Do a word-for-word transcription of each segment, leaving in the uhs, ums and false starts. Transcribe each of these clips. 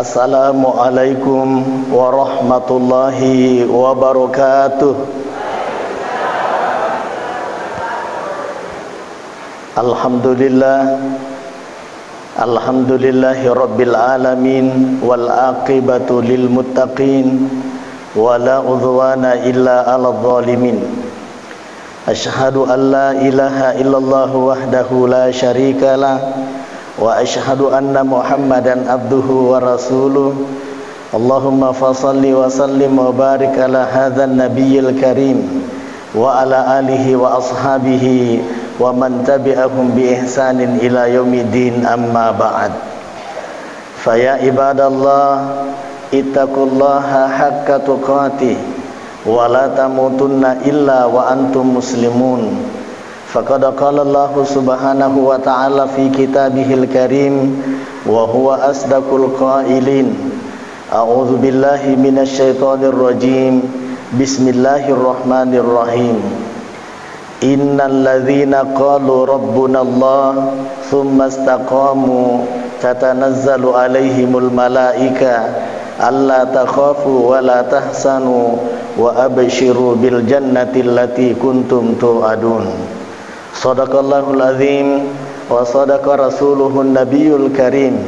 Assalamualaikum warahmatullahi wabarakatuh. Alhamdulillah. Alhamdulillahi rabbil alamin, wal aqibatu lil muttaqin, wa la udwana illa 'alal zalimin. Asyhadu an la ilaha illallah wahdahu la syarika lah, wa asyhadu anna Muhammadan abduhu wa rasuluh. Allahumma fasalli wa sallim wa barik ala hadzan nabiyil karim wa ala alihi wa ashabihi wa man tabi'ahum bi ihsanin ila yaumiddin, amma ba'd. Fa ya ibadallah, ittaqullaha haqqa tuqatih wa la tamutunna illa wa antum muslimun. Faqad qala Allahu subhanahu wa ta'ala fi kitabihil karim wa huwa asdaqul qailin. A'udzu billahi minasy syaithanir rajim. Bismillahirrahmanirrahim. Innal ladzina qalu rabbunallah tsumma istaqamu tatanazzalu 'alaihimul malaika alla takhafu wa la tahzanu wa absyiru bil jannati allati kuntum tu'adun. Shadaqallahul azim wa shadaqa rasuluhun nabiyul karim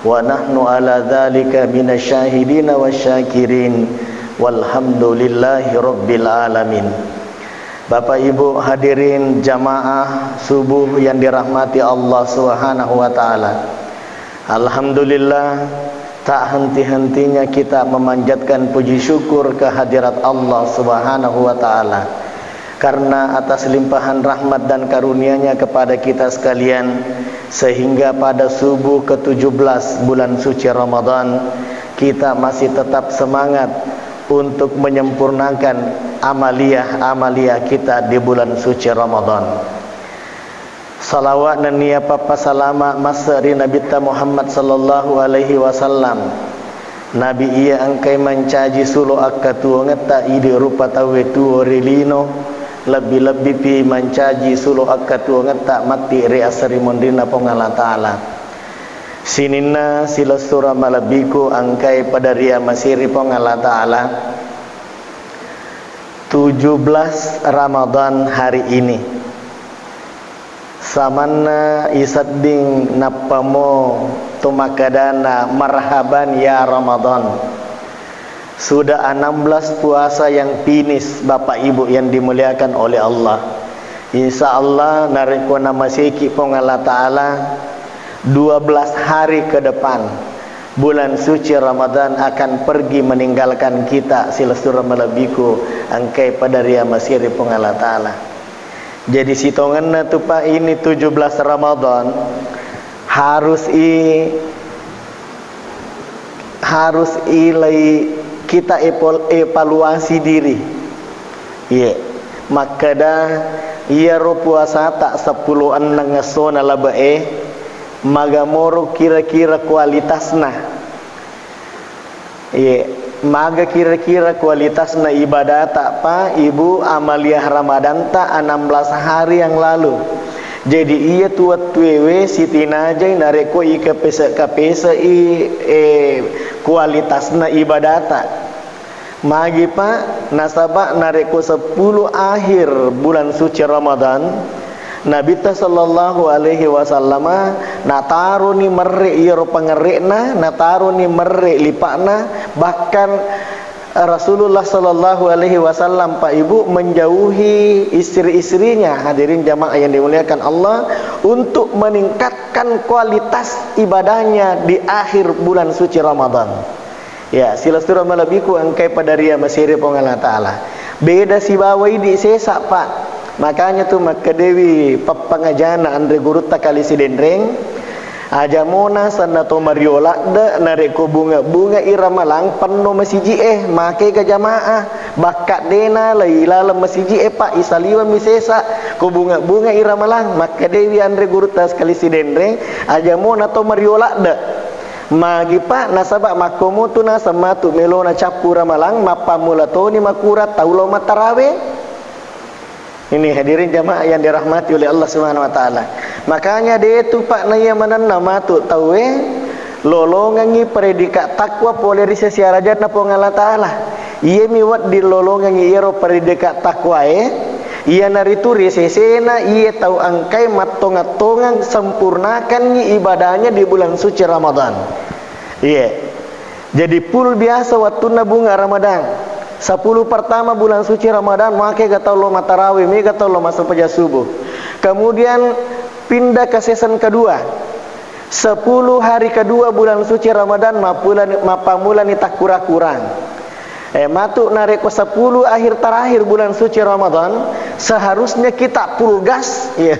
wa nahnu ala dzalika minasy syahidina wasy syakirin walhamdulillahi rabbil alamin. Bapak Ibu hadirin jamaah subuh yang dirahmati Allah Subhanahu wa taala. Alhamdulillah, tak henti-hentinya kita memanjatkan puji syukur ke hadirat Allah Subhanahu wa taala. Karena atas limpahan rahmat dan karunia-Nya kepada kita sekalian, sehingga pada subuh ketujuh belas bulan suci Ramadan, kita masih tetap semangat untuk menyempurnakan amaliah-amaliah kita di bulan suci Ramadan. Salawat nennia pappasalama masse ri Nabitta Muhammad sallallahu alaihi wasallam. Nabi iya engkai mancaji sulo akkatuwongetta idi rupa tauwe tuwo ri lino, lebbi-lebbipi mancaji sulo akkatuwongetta matti ri asarimonrinna Puang Allah Ta'ala. Sininna silessureng malebbiku engkai pada riamasiri Puang Allah Ta'ala, tujuh belas Ramadan hari ini. Samanna isedding nappamo to makkedana, "Marhaban ya Ramadan." Sudah enam belas puasa yang finish, Bapak Ibu yang dimuliakan oleh Allah. Insya Allah, narekko namaseki Puang Allah Ta'ala, dua belas hari ke depan, bulan suci Ramadan akan pergi meninggalkan kita, silessureng malebbiku engkai pada riamasiri Puang Allah Ta'ala. Jadi sitongenna tu, Pak, ini tujuh belas Ramadan harus i harus ilai kita epol-, evaluasi diri. Iye, makkeda iyaro puasata seppulo enneng essona labe'e, magamoro kira-kira kualitasna. Iye, maga kira-kira kualitasna ibadata, Pak, Ibu, amaliah Ramadanta enam belas hari yang lalu. Jadi, iya tu wettuewe sitinajai narekko ikapese-kapesei, eh, kualitasna ibadata. Magi, Pak? Nasaba narekko seppulo akhir bulan suci Ramadan, Nabitta sallallahu alaihi wasallama nataroni merre iyaro pangerre'na, nataroni merre lipa'na, bahkan Rasulullah sallallahu alaihi wasallam, Pak Ibu, menjauhi istri-istrinya, hadirin jamaah yang dimuliakan Allah, untuk meningkatkan kualitas ibadahnya di akhir bulan suci Ramadan. Ya, silessureng malebbiku engkai pada riamasiri Puang Allah Ta'ala. Beda sibawa idi sesa, Pak. Makanya tu makkedewi pappangajana anre gurutta Kali Sidenreng, aja mona senna to mario ladde, narekko bunga-bunga i ramalang penno masiji e, make ga jamaah, bakka dena lai laleng masiji e, Pak, isaliweng mi sesa, ko bunga-bunga i ramalang, makkedewi anre gurutta Kali Sidenreng, aja mona to mario ladde. Magi, Pak? Nasaba makkomotu naseng matu melona cappu ramalang, mappammula toni makurang tau lao mattarawe. Ini hadirin jamaah yang dirahmati oleh Allah Subhanahu wa Ta'ala. Makanya de tu, Pak, naiya manenna matu tauwe Lolongengngi predikat takwa pole ri sesi arajanna Puang Allah Ta'ala. Iyemi wedding lolongengngi iyaro predikat takwae, iyanaritu ri sesena iye tau engkae mattongeng-tongeng sempurnakangngi ibadahnya di bulan suci Ramadan. Iye. Jadi full biasa wattunna bunga Ramadan. Sepuluh pertama bulan suci Ramadan, maka ga tau lo matarawe, mega tau lo massempajang subuh. Kemudian pindah ke season kedua. Sepuluh hari kedua bulan suci Ramadan, mappulani, mappamulani takkura-kurang. Eh, matu narekko sepuluh akhir terakhir bulan suci Ramadan, seharusnya kita full gas, ya.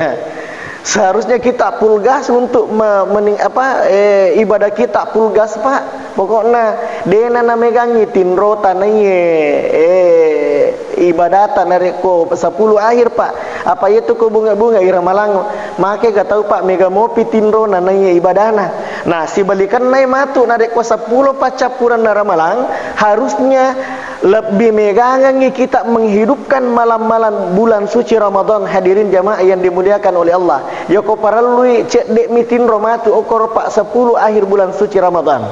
Seharusnya kita full gas untuk me-, mening-, apa, eh, ibadah kita full gas, Pak. Pokokna, dena namegangngi tinro tanaiye, eh, ibadata narekko sepuluh akhir, Pak. Apa itu ko bunga-bunga i Ramalang, make ga tau, Pak, mega mopi tinro nanaiye ibadana. Nah, sibalikanna matu narekko sepuluh paccappuranna Ramalang, harusnya lebih megangengngi kita menghidupkan malam-malam bulan suci Ramadan, hadirin jamaah yang dimuliakan oleh Allah. Yoko parellui cedde mi tinro matu okoro pa sepuluh akhir bulan suci Ramadan.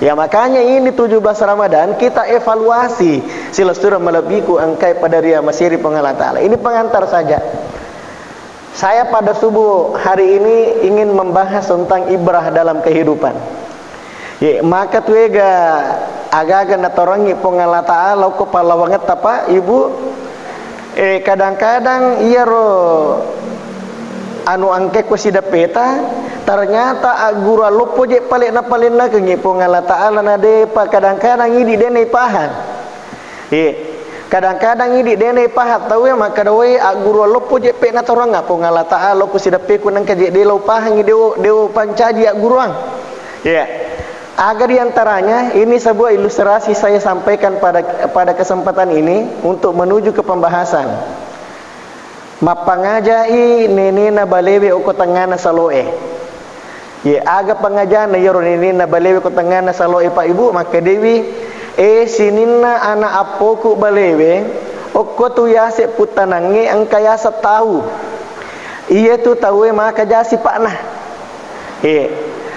Ya, makanya ini tujuh belas Ramadan kita evaluasi silessureng malebbiku engkai pada ria masiri Puang Allah Ta'ala. Ini pengantar saja. Saya pada subuh hari ini ingin membahas tentang ibrah dalam kehidupan. Ye, maka tuega aga-aga natorangngi Puang Allah Ta'ala ko pallawangetta, Pak, Ibu. Eh, kadang-kadang iyaro anu engke ko sideppeta, ternyata agguruang loppo je pale napalennakengngi Puang Allah Ta'ala, na depa kadang-kadang idi dena ipahang. Iya. Kadang-kadang idi dena ipahang tauwe makkeda, "Woi, agguruang loppo je pe natorangnga Puang Allah Ta'ala ko sideppeku nengka je de lo pahangi dewo, dewo pancaji agguruang." Iya. Aga di antaranya, ini sebuah ilustrasi saya sampaikan pada, pada kesempatan ini untuk menuju ke pembahasan. Mappangajai nenena balewe okko tengngana saloe. Ye, aga pangajana iyaro nenena balewe okko tengngana saloe, Pak, Ibu? Makkedewi, "Eh, sininna ana appoku balewe, okko tu yase puttanangnge engka yaseng tau. Iyetu tauwe maka jasi, Pak, na." Eh,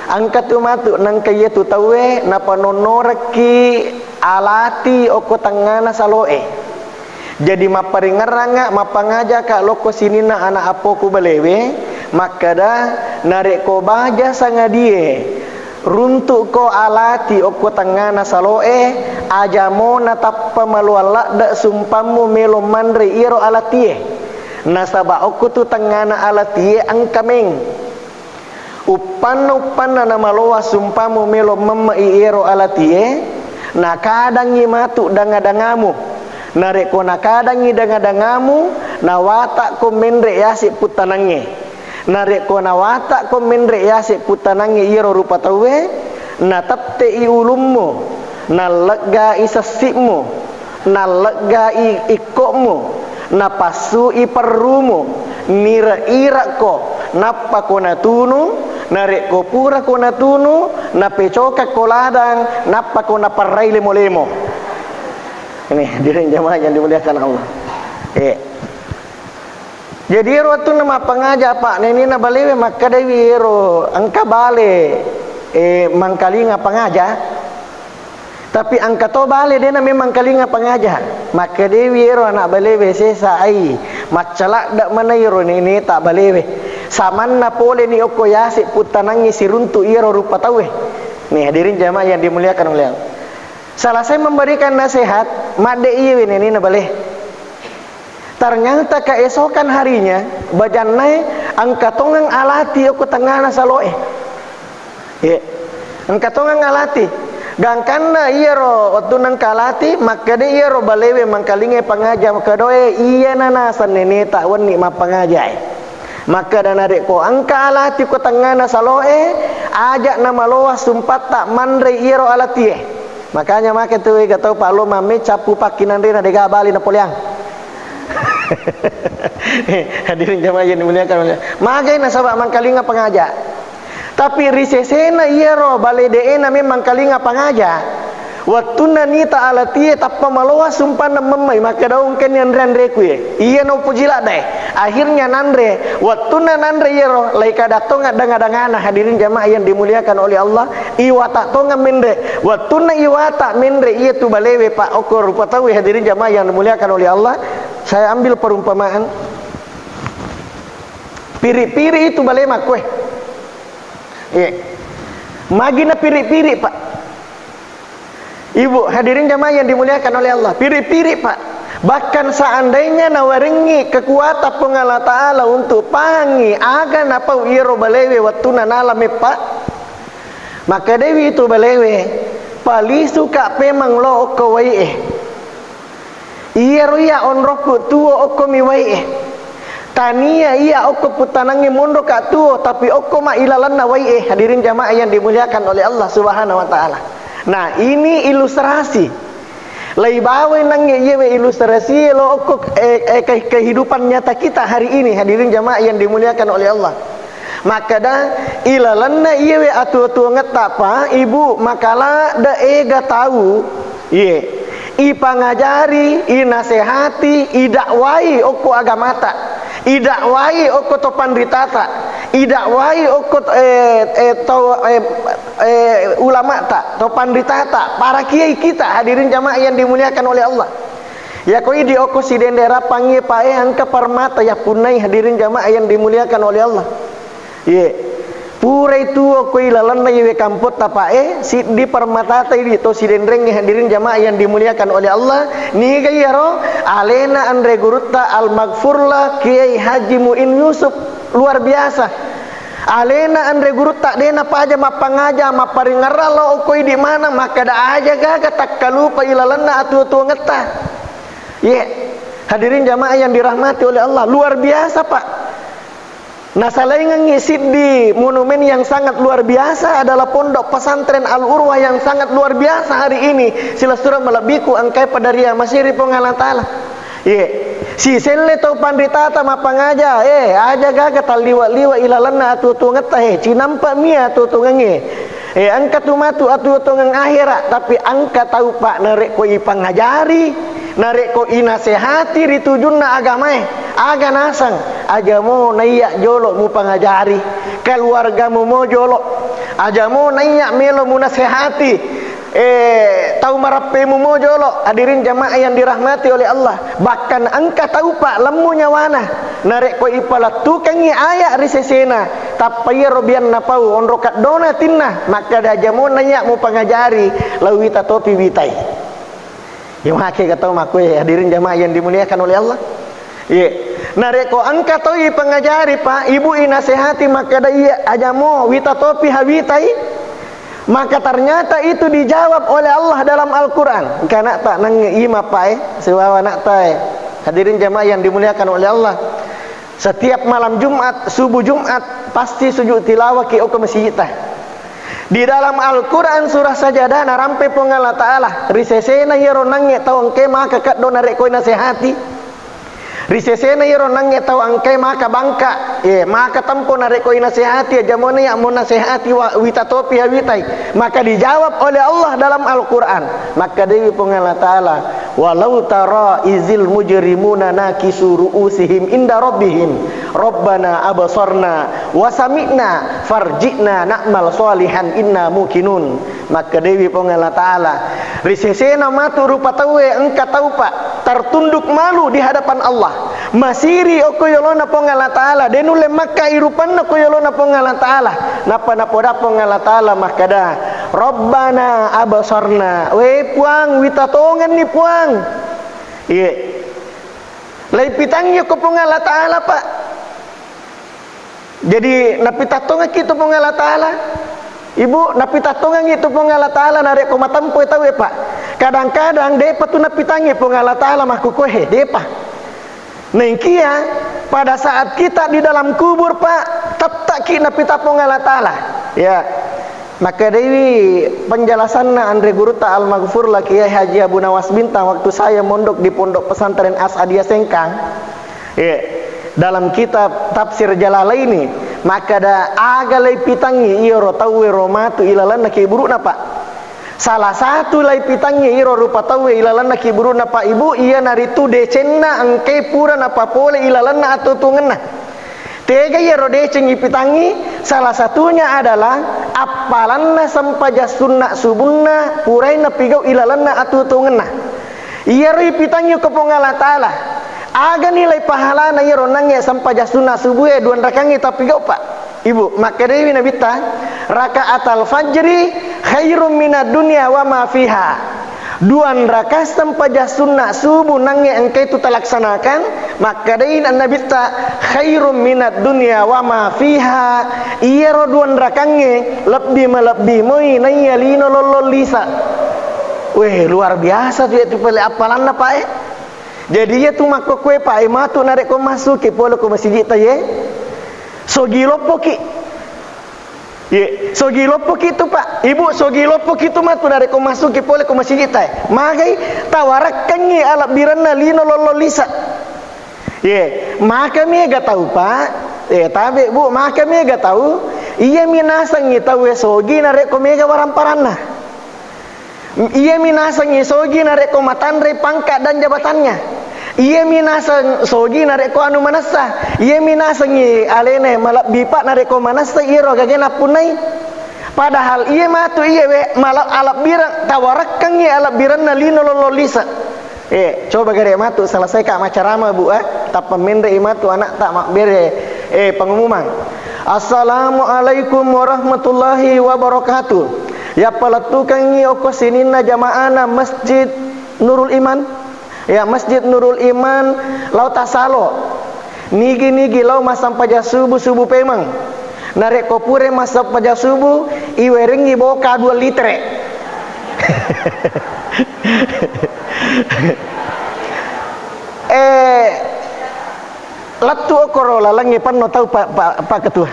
engka tu matu nengka iyetu tauwe napanonnorekki alati okko tengngana saloe. Jadi mapparingerranga, mappangajaka lokko sininna ana appoku balewe, makkeda, "Narekko baja sangadie runtu'ko alati okko tengngana saloe, aja mo natappa maloang ladde sumpammu melo manre iyaro alatie. Nasaba okko tu tengngana alatie engka meng." Uppanna-uppanna namaloa sumpammu melo memme'i iyaro alatie, nakadangngi matu danga-dangamu. Narekko nakadangngi danga-dangamu, nawata'ko menre yase puttanangnge. Narekko nawata'ko menre yase puttanangnge iyaro rupa tauwe, natette'i ulummu, nalleggai sessi'mu, nalleggai ikko'mu, napassui perrumu, nire-ire'ko, nappako natunu, narekko purako natunu, napecokakko ladang, nappako naparrai lemo-lemo. Ini hadirin jamaah yang dimuliakan Allah. Eh. Jadi ero wettunna mappangaja, Pak, nenena balewe makkedaiwi ero engka bale, eh, mangkalinga pangaja. Tapi engka to bale dena memang kalinga pangaja. Makkedewi ero anak balewe, "Sesa ai, maccaladde maneng ero neneta balewe. Samanna pole ni okko yase puttanangngi siruntu iyaro rupa tauwe." Nih, hadirin jamaah yang dimuliakan oleh Allah. Selesai memberikan nasihat, madde iyewe nenena bale. Ternyata keesokan harinya, bajannae engka tongeng alati okko tengngana saloe. Ye. Engka tongeng alati. Gangkanna iyaro wettunna engka alati, makkeda iyaro balewe mangkalingai pangaja, makkedae, "Iyana naseng neneta wenni mappangajae." Makkeda, "Narekko engka alati ko tengngana saloe, aja namaloa sumpatta manrei iyaro alatie." Makanya make tu ega tau pallo mamme cappu pakkinanrena dega bali napoleang. Hadirin jamaah yang dimuliakan oleh Allah. Magai nasaba mangkalinga pangaja. Tapi ri sesena iyaro bale de'ena memang kalinga pangaja. Wettunna nita alatie tappa maloa sumpanna memmai, makkeda, "Ongkenni anre-anreku e." Iya naupoji laddae. Akhirnya nanre. Wettunna nanre iyaro, lai kada tong adang-adangana, hadirin jamaah yang dimuliakan oleh Allah, iwata tong menre. Wettunna iwata menre iya tu balewe, Pak, okko rupa tauwe, hadirin jamaah yang dimuliakan oleh Allah, saya ambil perumpamaan. Piri-piri itu bale makkue. Iya. Magi na piri-piri, Pak. Ibu, hadirin jamaah yang dimuliakan oleh Allah, piri-piri, Pak. Bahkan seandainya nawarengngi kekuatan Puang Allah Ta'ala untuk pahangngi aga napau iyaro balewe wettunna nala meppa, makkedai itu balewe, "Palisuka pemeng lo okko wai'e. Iyaro iya onrokku tuo okkomi wai'e. Tania iya okko puttanangnge monroka tuo, tapi okkoma ilalenna wai'e." Hadirin jamaah yang dimuliakan oleh Allah Subhanahu wa Ta'ala. Nah, ini ilustrasi. Lai bawai nangnge iyewe ilustrasi lo okko, eh, eh, ke-, kehidupan nyata kita hari ini, hadirin jamaah yang dimuliakan oleh Allah. Makkeda, ilalenna iyewe atuo-tuongetta, Pak, Ibu, maka ladde ega tau, iye, ipangajari, inasehati, idakwai okko agamata, idakwai okko to panritata, idakwai okko, eh, eh, to, eh, eh, ulamata, to panritata, para kiai kita, hadirin jamaah yang dimuliakan oleh Allah. Yako idi okko Sidenreng Rappang iye, Pak, eh, engka permata yappunnai, hadirin jamaah yang dimuliakan oleh Allah. Iye. Purai tuo okko ilalenna iyewe kampotta, Pak, eh, siddi permatata idi to Sidenrengnge, hadirin jamaah yang dimuliakan oleh Allah. Niga iyaro? Alena anre gurutta almaghfurlah Kiai Haji Muin Yusuf. Luar biasa. Alena anre gurutta de napaja mappangaja, mapparingerrang lao okko idi maneng, makkeda aja gaga takkalupa ilalenna atuo-tuongetta. Ye, hadirin jamaah yang dirahmati oleh Allah, luar biasa, Pak. Nasalaingengngi siddi monumen yang sangat luar biasa adalah Pondok Pesantren Al Urwah yang sangat luar biasa hari ini. Silessureng malebbiku engkai pada ria masiri Puang Allah Ta'ala. Ye, siselle tau panritata mappangaja, eh, aja gaga talliwa-liwa ilalenna atuo-tuongetta, eh, cinampa mia atuo-tuongengnge. Eh, engka tu matu atuo-tuongeng akhera, tapi engka tau, Pak, narekko ipangajari, narekko inasehati ri tujunna agamae, aga naseng, aja mo naiya jolo mupangajari, keluargamu mo jolo, aja mo naiya melo munasehati, eh, tau marappemu mo jolo, hadirin jamaah yang dirahmati oleh Allah. Bahkan engka tau, Pak, lemmu nyawana, narekko ipalettukengngi aya ri sesena, tappa iyaro bianna pau onro kaddona atinna, makkeda aja mo naiya mupangajari, lao wita topi witai. Ye, makega tau makkue, hadirin jamaah yang dimuliakan oleh Allah. Ye. Narekko engka tau ipangajari, Pak, Ibu, inasehati makkeda iya aja mo wita topi hawitai, maka ternyata itu dijawab oleh Allah dalam Al-Quran. Engka anakta nangnge ima, Pak, eh, sibawa anakta, eh. Hadirin jamaah yang dimuliakan oleh Allah. Setiap malam Jumat, subuh Jumat, pasti sujud tilawah ki okko masjidta. Di dalam Al-Quran surah Sajadah narampe Puang Allah Ta'ala, ri sesena iyaro nangnge tau engkae maka keddo narekko inasehati. Ri sesena iyaro nangnge tau engkae maka bangka, eh, maka tempo narekko inasehati, aja mo naiya mo nasehati wa-, wita topi hawitai. Maka dijawab oleh Allah dalam Al-Quran. Makkedai Puang Allah Ta'ala, "Walau tara izil mujrimuna nakisu ru'usihim inda rabbihim, Rabbana absarna wa sami'na farji'na na'mal salihan inna muqinun." Makkedai Puang Allah Ta'ala, ri sesena matu rupa tauwe engka tau, Pak, tertunduk malu di hadapan Allah. Masiri okko yolona Puang Allah Ta'ala, de nulle makkai rupanna okko yolona Puang Allah Ta'ala. Nappa napoda Puang Allah Ta'ala makkeda, "Rabbana absarna." We Puang, wita tongenni Puang. Iye. Laipitangngi okko Puang Allah Ta'ala, Pak. Jadi, napitattongekki tu Puang Allah Ta'ala. Ibu, napitattongengki tu Puang Allah Ta'ala narekko matempoi tauwe, Pak. Kadang-kadang depa tu napitangngi Puang Allah Ta'ala makkukoe, depa. Naengkia pada saat kita di dalam kubur, Pak, tettaki napita Puang Allah Ta'ala. Ya. Makkedaiwi penjelasanna anre gurutta almaghfurlah Kiai Haji Abu Nawas Bintang waktu saya mondok di Pondok Pesantren As'adiyah Sengkang. Iya. Dalam kitab Tafsir Jalalaini, makkeda aga laipitangngi iyaro tauwe ro matu ilalenna kiburu'na, Pak. Salah satu laipitangngi iro rupa tauwe ilalenna kiburu'na Pak Ibu, iyanaritu decenna engkai pura napapole ilalenna atuo-tuongenna. Tega iyaro deceng ipitangngi? Salah satunya adalah appalanna sempajang sunna subunna purai napigau ilalenna atuo-tuongenna. Iyaro ipitangngi ko Puang Allah Ta'ala, aga nilai pahalana iyaro nangnge sempajang sunna subue duanrakangnge tapigau, Pak? Ibu, makkedaiwi Nabitta, "Raka'atal fajri khairum minad dunya wa ma fiha." Duanraka sempajang sunna subuh nangnge engkai tu talaksanakan, makkedai Nabitta, "Khairum minad dunya wa ma fiha." Iyaro duanrakangnge lebbi malebbi moi naiya lino lollong lisa. Weh, luar biasa tu, itu pale appalanna, Pak, eh. Jadi iya tu makkokkoe, Pak, eh, matu narekko massuki pole ko masigitta, ye. Sogi loppoki. Ye, sogi loppoki tu, Pak. Ibu, sogi loppoki tu matu narekko massuki pole ko masigitta, eh. Magai tawarakkengngi alebbirenna lino lollong lisa. Ye, maka mega tau, Pak. Eh, tabe, Bu, maka mega tau. Iyami nasengngi tauwe sogi narekko mega waramparanna. Iyami nasengngi sogi narekko matanrei pangkat dan jabatannya. Iyami naseng sogi narekko anu manessa. Iyami nasengngi alena malebbi, Pak, narekko manessa iyaro gage nappunnai. Padahal iya matu iyawe mala-, alebbireng, tawarakkengngi alebbirenna lino lollong lisa. Eh, coba gare matu selesai ka macarama, Bu, eh. Tappa menre matu anakta mabbere, eh, pengumuman. "Assalamualaikum warahmatullahi wabarakatuh." Yappalettukengngi okko sininna jamaana Masjid Nurul Iman. Ya, Masjid Nurul Iman lao tasalo. Nigi-nigi lao massempajang subuh, subuh pemeng. Narekko pura massempajang subuh, iwerengngi boka dua litere. Eh, lettu okkoro lalengnge penno tau, Pak, Pak, Pak Ketua.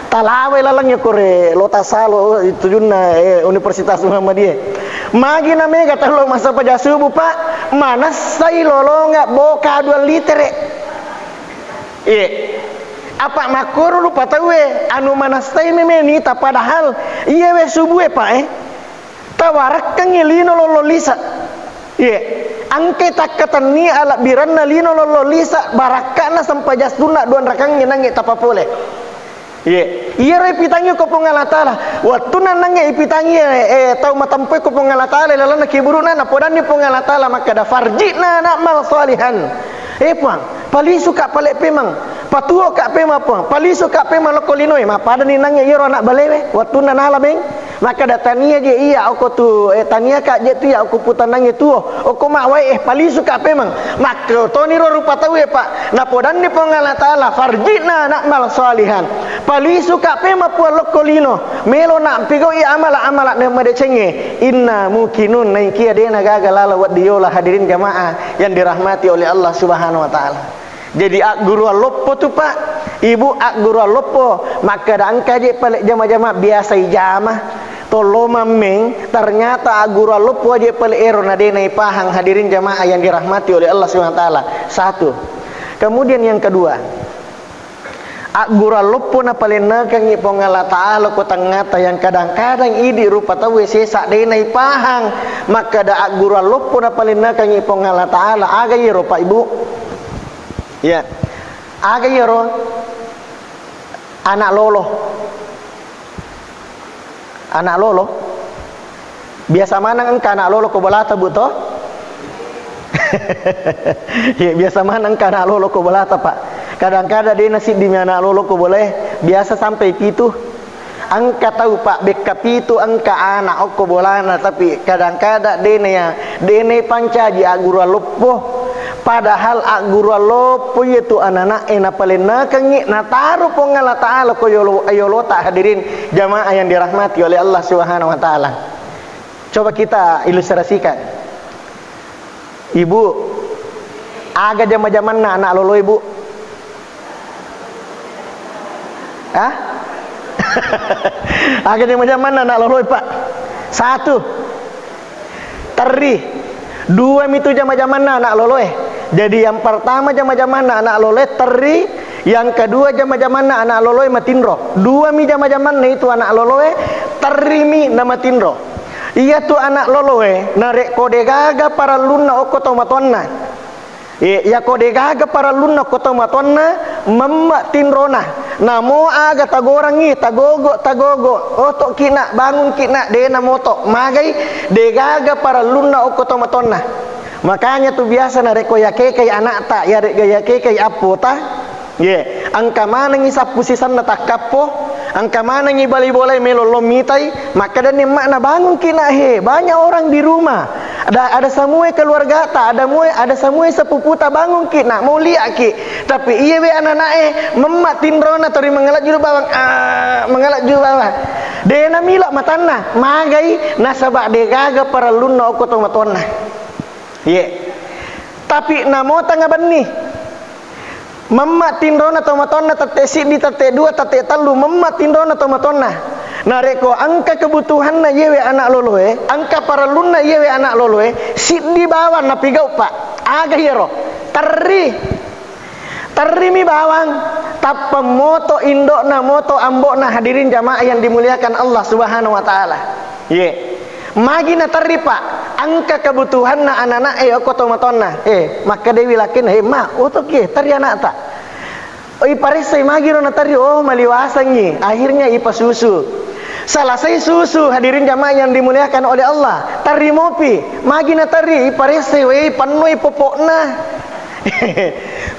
Talawai lalengnge kore lo tasalo tujunna, eh, Universitas Muhammadiyah. Magi na mega tau lo massempajang subuh, Pak, manessai lolonga boka dua litere. Iye. Apa makkoro rupa tauwe anu manessai meme nita, padahal iyewe subuhe, Pak, eh. Tawarakkengngi lino lollong lisa. Iye, engkai takkatenni alebbirenna lino lollong lisa, barakka'na sempajang sunna duanrakangnge nangnge tapapole. Iye, iyaro ipitangngi ko Puang Allah Taala. Wettunna nangnge ipitangngi, eh, tau matempoi ko Puang Allah Taala lalenna kiburu'na, napodanni Puang Allah Taala makkeda, "Farji'na na'mal shalihan." Eh, Puang, palisuka pale pemeng, patuoka pemeng, Puang, palisuka pemeng lokko linoe. Mappadani nangnge iyaro ana balewe wettunna nala meng. Makkeda, "Tania je iya okko tu, eh, taniaka je tu iya okko putannangnge tuo, okko mawwae, eh, palisuka pemeng." Makko toniro rupa tauwe, Pak. Napodanni Puang Allah Taala, "Farji'na na'mal shalihan." Palisuka pemeng, Puang, lokko lino. Melo na pigau'i amala-amala na madecengnge. Inna muqinun, naikia dena gaga lalo weddi yola, hadirin jamaah yang dirahmati oleh Allah Subhanahu wa Ta'ala. Jadi, agguruang loppo tu, Pak. Ibu, agguruang loppo. Makkeda engka je pale jama-jama biasa ijama. Tollo mammeng, ternyata agguruang loppo je pale ero na de naipahang, hadirin jamaah yang dirahmati oleh Allah Subhanahu wa Ta'ala. Satu. Kemudian yang kedua, agguruang loppo napalennekengngi Puang Allah Ta'ala ko tengngata yang kadang-kadang idi rupa tauwe sesa de naipahang. Makkeda agguruang loppo napalennekengngi Puang Allah Ta'ala, aga iyaro, Pak, Ibu? Ya. Aga iyaro? Anak lolo. Anak lolo? Biasa maneng engka anak lolo ko bolata, Bu, to? Iya, biasa maneng engka anak lolo ko bolata, Pak. Kadang-kadang de nasiddi mi anak lolo ko bolae, biasa sampai pitu. Engka tau, Pak, bekka pitu engka anak okko bolana, tapi kadang-kadang de na ya, de na pancaji agguruang loppo. Padahal agguruang loppo iyatu anana'e napalennekengngi, nataro Puang Allah Ta'ala ko yolo-, yolota, hadirin jamaah yang dirahmati oleh Allah Subhanahu wa Ta'ala. Coba kita ilustrasikan. Ibu, aga jama-jamanna anak loloe, Bu? Hah? Aga jama-jamanna anak loloe, Pak? Satu. Terri. Dua mitu jama-jamanna anak loloe. Jadi, yang pertama jama-jamanna anak loloe terri, yang kedua jama-jamanna anak loloe matinro. Dua mi jama-jamanna itu anak loloe, terri mi na matinro. Iyatu ana' loloe, narekko degaga parellunna okko tomatoanna. Ye, yako degaga parellunna okko tomatoanna, memme' tinrona. Namo aga tagorangngi, tagogo, tagogo. Oto'ki' nak, bangunki' nak, de' namoto'. Magai, degaga parellunna okko tomatoanna. Makanya tu biasa narekko yakekai ana'ta, yare'ga yakekai appota, ye, engka manengngi sappu sisenna takkappo, engka manengngi bali bolae melo lo mitai, makkedani emma'na, "Bangunki' nak he, banyak orang di rumah. Ada, ada semua keluargata, ada mue-, ada semua sepuputa, bangunki' nak, mau liakki'." Tapi iye we anana'e, memme' tinrona tori mangalajju bawang, ah, mangalajju bawang. De' namila matanna, magai nasaba' degaga parellunna okko tomatoanna. Ye. Tapi namo tengnga benni. Memme' tinrona tomatoanna tette' siddi, tette' dua, tette' tellu, memme' tinrona tomatoanna. Narekko engka kebutuhanna yewe ana' loloe, engka parellunna yewe ana' loloe, siddi bawang napigau', Pak. Aga iyaro? Terri. Terrimi bawang, tappa moto' indo'na, moto' ambo'na, hadirin jamaah yang dimuliakan Allah Subhanahu wa Ta'ala. Ye. Magi naterri, Pak, engka kebutuhanna anana'e okko tomatoanna. Eh, makkedai lakkainna, "Eh, Ma, otoki', terri ana'ta." Oh, iparessai magiro naterri, oh, maliwasangngi. Akhirnya ipasusu. Selesai susu, hadirin jamaah yang dimuliakan oleh Allah. Terri mopi, magi naterri, iparessai, wei, pennoi popo'na.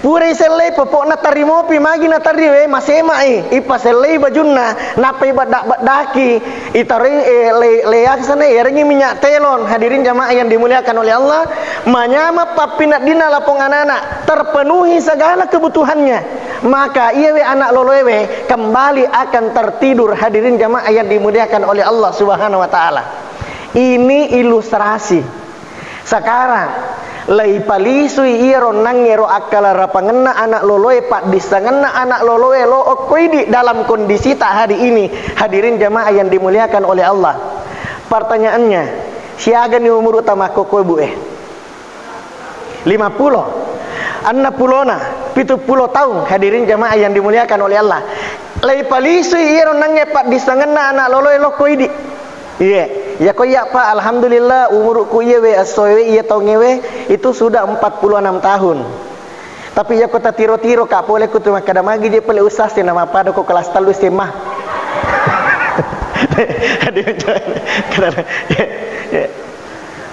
Pura isellei popo'na, terri mopi, magi naterri, we, masema'i, ipasellei bajunna, nappa ibedda-beddaki, itaroi, eh, le-, leaksana, erengngi minyak telon, hadirin jamaah yang dimuliakan oleh Allah, manyameng pappineddinna lapong anana, terpenuhi segala kebutuhannya, maka iyawe ana' loloewe kembali akan tertidur, hadirin jamaah yang dimuliakan oleh Allah Subhanahu wa Ta'ala. Ini ilustrasi. Sekarang, leipalisui iyaro nangngero akkalarapangenna ana' loloe, paddissengenna ana' loloe lo okko idi' dalam kondisita hari ini, hadirin jamaah yang dimuliakan oleh Allah. Pertanyaannya, siagani umuru'ta makkokkoe, Bu, eh? Lima pulo, enneng pulona, pitu pulo taung, hadirin jamaah yang dimuliakan oleh Allah. Leipalisui iyaro nangnge paddissengenna ana' loloe lo okko idi'. Iye, iyako iya, Pak, alhamdulillah, umuru'ku iyewe, essoewe, iya taungngewe, itu sudah empat puluh enam tahun. Tapi iyako tatiro-tiro, Kak, pole kutu makkeda, "Magi je pole ustaz e na mappada ko kelas tellu S M A."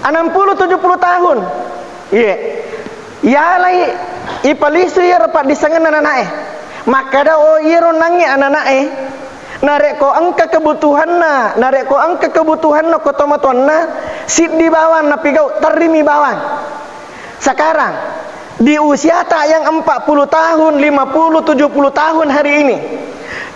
Enam puluh, tujuh puluh tahun. Iye. Yalai ipalisu iyaro paddissengenna anana'e. Makkeda, "Oh, iyaro nangnge anana'e, narekko engka kebutuhanna, narekko engka kebutuhanna ko tomatoanna, siddi bawang napigau, terrimi bawang." Sekarang, di usiata yang empat puluh tahun, lima puluh, tujuh puluh tahun hari ini,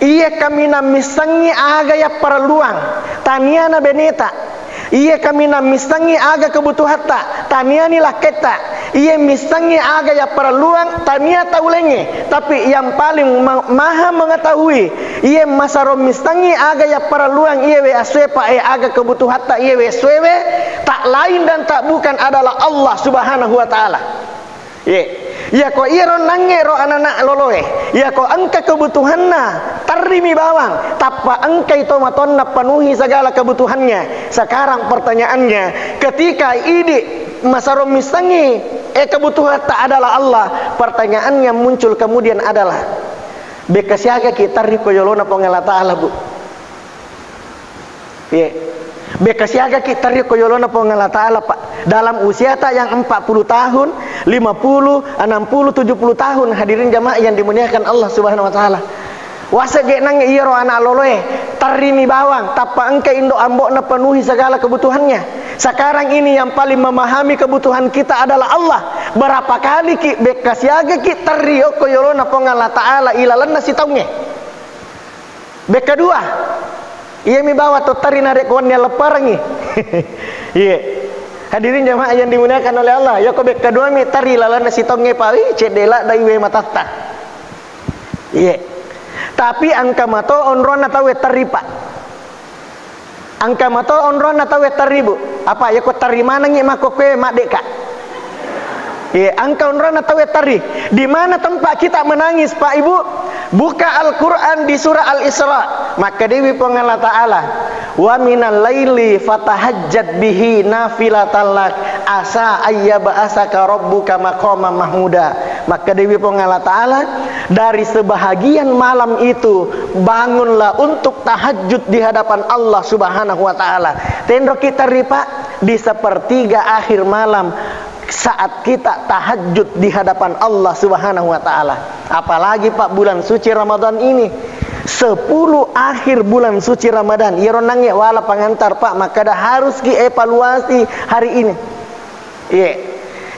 iya kaminang missengngi aga yapparelluang, taniana beneta. Iya kaminang missengngi aga kebutuhatta, taniani lakketta. Iya missengngi aga yapparelluang, tania tau laingnge. Tapi yang paling ma-, maha mengetahui, iya masaro missengngi aga yapparelluang iyawe essoe, Pak, e, aga kebutuhatta iyawe essoewe, tak lain dan tak bukan adalah Allah Subhanahu wa Ta'ala. Ye, iyako iyaro nangnge ro anana' loloe, iyako engka kebutuhanna, terrimi bawang, tappa engkai tomatoanna penuhi segala kebutuhannya. Sekarang pertanyaannya, ketika idi' masaro missengngi, eh, kebutuhatta adalah Allah, pertanyaan yang muncul kemudian adalah, bekka siagaki terri ko yolona Puang Allah Ta'ala, Bu? Ye. Bekka siagaki terri ko yolona Puang Allah Ta'ala, Pak. Dalam usiata yang empat puluh tahun, lima puluh, enam puluh, tujuh puluh tahun, hadirin jamaah yang dimuliakan Allah Subhanahu wa Ta'ala. Wase je' nangnge iyaro ana' loloe, terrimi bawang, tappa engka indo' ambo'na penuhi segala kebutuhannya. Sekarang ini yang paling memahami kebutuhan kita adalah Allah. Berapa kali ki, bekka siagaki terri okko yolona Puang Allah Ta'ala ilalenna sitaungnge? Bekka dua, iyami bawang to terri narekko wenni allepperengngi. Iye. Hadirin jamaah yang dimuliakan oleh Allah, iyako bekka duami terri lalenna sitaungnge, Pak, wi, cedde' ladde' iwe matatta. Iye. Tapi engka mato onronna tauwe terri, Pak. Engka mato onronna tauwe terri, Bu. Apa, iyako terri manengngi makkokkoe madde'ka. Iye, engka onronna tauwe terri. Di mana tempat kita menangis, Pak, Ibu? Buka Al-Quran di surah Al-Isra, makkedawi Puang Allah Ta'ala, "Wa minal laili fatahajjad bihi nafilatan lak, asa ayyab'asaka rabbuka maqama mahmuda." Makkedawi Puang Allah Ta'ala, "Dari sebahagian malam itu, bangunlah untuk tahajud di hadapan Allah Subhanahu wa Ta'ala." Tenro kita ripa di sepertiga akhir malam, saat kita tahajud di hadapan Allah Subhanahu wa Ta'ala. Apalagi, Pak, bulan suci Ramadan ini, sepuluh akhir bulan suci Ramadan, iyaro nangnge wala pangantar, Pak, makkada harus ki evaluasi hari ini. Iya.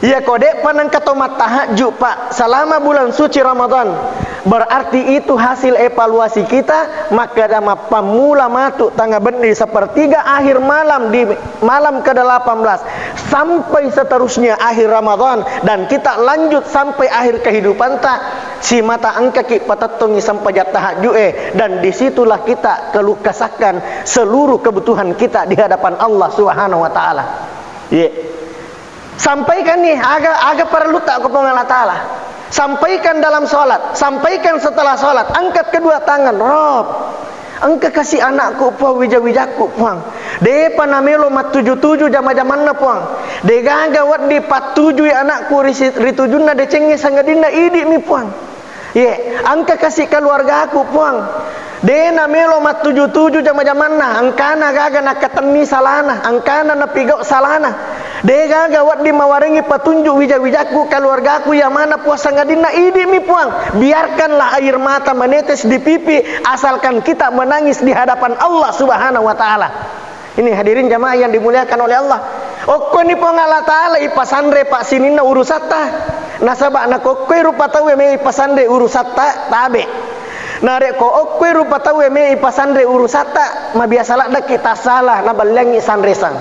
Iya, ko de'pa nengka to mattahajud, Pak, selama bulan suci Ramadan, berarti itu hasil evaluasi kita, makkada mappammula matu tanga benni sepertiga akhir malam di malam kedelapan belas, sampai seterusnya akhir Ramadan, dan kita lanjut sampai akhir kehidupanta, simata engkaki patettongi sempajang tahajud e, dan disitulah kita keluh kesahkan seluruh kebutuhan kita di hadapan Allah Subhanahu wa Ta'ala. Ye. Sampaikan nih, aga, aga parellu tak ko Puang Allah Ta'ala. Sampaikan dalam sholat, sampaikan setelah sholat, angkat kedua tangan, Rob, engka kasi anakku, Puang, wija-wijakku, Puang. Depa namelo mattuju-tuju jama-jamanna, Puang. Degaga wedding pattujui anakku ri si-, ri tujunna decengnge sangadinna idi'mi, Puang. Ye, engka kasi keluargaku, Puang. De namelo mattuju-tuju jama-jamanna, engkana gaga nakatenni salana, engkana napigau salana. De gaga wedding mawarengi patunjuk wija-wijakku, keluargaku, iya mana, Puang, sangadinna idi'mi, Puang. Biarkanlah air mata menetes di pipi, asalkan kita menangis di hadapan Allah Subhanahu wa Ta'ala. Ini hadirin jamaah yang dimuliakan oleh Allah. Okkoni Puang Allah Ta'ala ipasanre, Pak, sininna urusatta. Nasaba nakokkoi rupa tauwe me ipasanre urusatta, tabe. Narekko okkoi rupa tauwe me ipasanre urusatta, mabiasa laddaki tassala, naballiangi sanresang.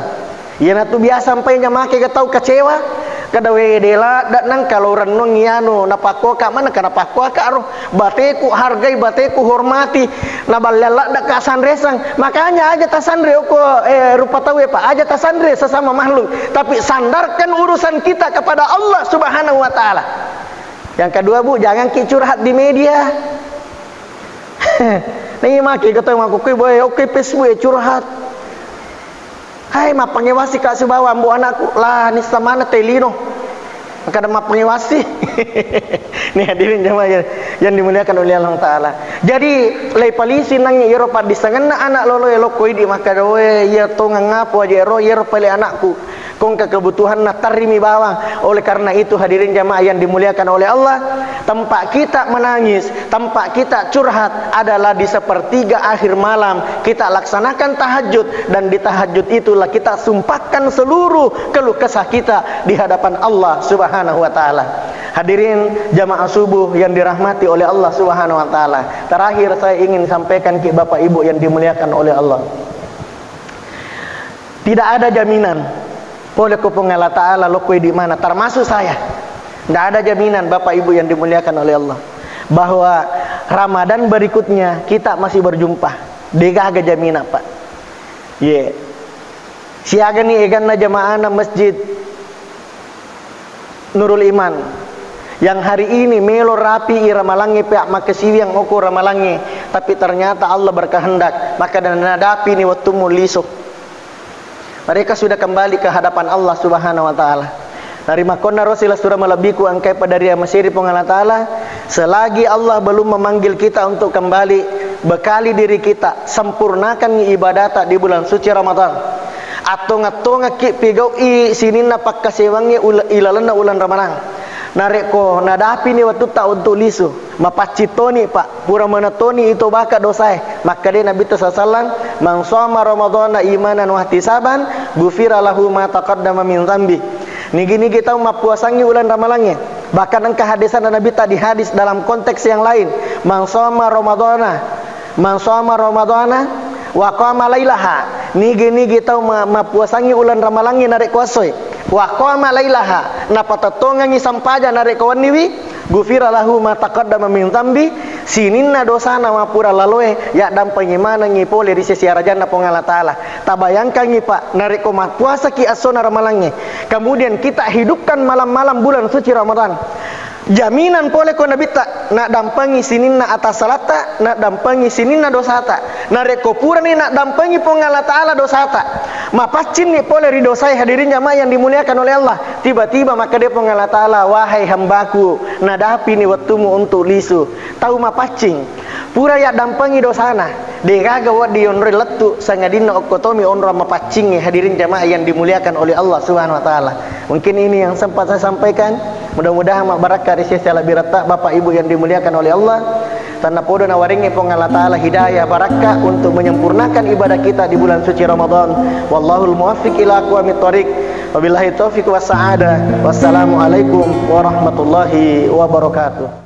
Iyanatu biasa mpai nyamake ga tau kecewa. Kada we de ladda nangka lo rennungi anu, napakkoka mana kana pakkoka ro. Bateku hargai, bateku hormati, naballeang ladde'ka sanresang. Makanya aja tasanre okko, eh, rupa tauwe, Pak, aja tasanre sesama makhluk, tapi sandarkan urusan kita kepada Allah Subhanahu wa Ta'ala. Yang kedua, Bu, jangan ki curhat di media. Nih, maki kata aku, "Oke, boy, oke, Facebook ya curhat." Hai, mappangewasi ka sibawa ambo anakku. Lah, nissa mana te lino. Makkada mappangewasi. Ini hadirin jamaah yang, yang dimuliakan oleh Allah Ta'ala. Jadi, leipalisi nangnge iyaro paddissengenna anak loloe lokko idi makkada, "Oe, iya tongang ngapo aja ero, iyaro pale anakku." Kongka kebutuhanna tarrimi bawang. Oleh karena itu, hadirin jamaah yang dimuliakan oleh Allah, tempat kita menangis, tempat kita curhat adalah di sepertiga akhir malam. Kita laksanakan tahajud, dan di tahajud itulah kita sumpahkan seluruh keluh kesah kita di hadapan Allah Subhanahu wa Ta'ala. Hadirin jamaah subuh yang dirahmati oleh Allah Subhanahu wa Ta'ala, terakhir saya ingin sampaikan ke Bapak Ibu yang dimuliakan oleh Allah, tidak ada jaminan pole ko Puang Allah Ta'ala lokko di mana, termasuk saya. Tidak ada jaminan, Bapak Ibu yang dimuliakan oleh Allah, bahwa Ramadan berikutnya kita masih berjumpa. Degaga jaminan, Pak. Ye. Siaga ni eganna jamaahna Masjid Nurul Iman yang hari ini melo rapi i ramalangnge, pea makkasiwiang oko ramalangnge, tapi ternyata Allah berkehendak, maka dan nadapi ni wettummu liso. Mereka sudah kembali ke hadapan Allah Subhanahu wa Ta'ala. Narimakkonna ro silessureng malebbiku engkae pada ri amaseri Puang Allah Ta'ala, selagi Allah belum memanggil kita untuk kembali, bekali diri kita, sempurnakan ibadata di bulan suci Ramadan. Attonga-tongakki pigau'i sininna pakkasewangnge ula-, ilalenna uleng Ramalang. Narekko nadapini wettutta untuk lisu, mapaccing toni, Pak, pura maneng toni itobaka dosae. Makkeda Nabitta sallallahu alaihi wasallam, "Man shoma Ramadhana imanan wahtisaban, ghufira lahu ma taqaddama min dzambi." Nigi-nigi tau mappuasangngi uleng Ramalangnge. Bahkan engka hadisana Nabitta di hadis dalam konteks yang lain, "Man shoma Ramadhana, man shoma Ramadhana wa qama lailaha." Nigi-nigi tau ma-, mappuasangngi uleng Ramalangnge narekko essoi. Wa qama lailaha, napatettongengngi sempajang narekko wenniwi, ghufira lahu ma taqaddama min dzambi, sininna dosana mapura laloe yaddampengngi manengngi pole ri sesi arajanna Puang Allah Ta'ala. Tabayangkangngi, Pak, narekko mappuasaki essona Ramalangnge, kemudian kita hidupkan malam-malam bulan suci Ramadan. Jaminan pole ko Nabitta, naddampengi sininna atasalatta, naddampengi sininna dosata. Narekko purani naddampengi Puang Allah Ta'ala dosata, mapaccinni pole ri dosae, hadirin jamaah yang dimuliakan oleh Allah, tiba-tiba makkeda Puang Allah Ta'ala, "Wahai hambaku, nadapini wettumu untuk lisu." Tau mapaccing, pura yaddampengi dosana, degaga wedding yonroi lettu, sangadinna okko tomi onrong mapaccingnge, hadirin jamaah yang dimuliakan oleh Allah Subhanahu wa Ta'ala. Mungkin ini yang sempat saya sampaikan. Mudah-mudahan mabbarakka ri sesa labbiratta, Bapak Ibu yang dimuliakan oleh Allah. Tannapodo nawaringngi Puang Allah Ta'ala hidayah barakka untuk menyempurnakan ibadah kita di bulan suci Ramadan. Wallahul muwaffiq ila aqwamit thariq. Wabillahi taufiq was sa'adah. Wassalamualaikum warahmatullahi wabarakatuh.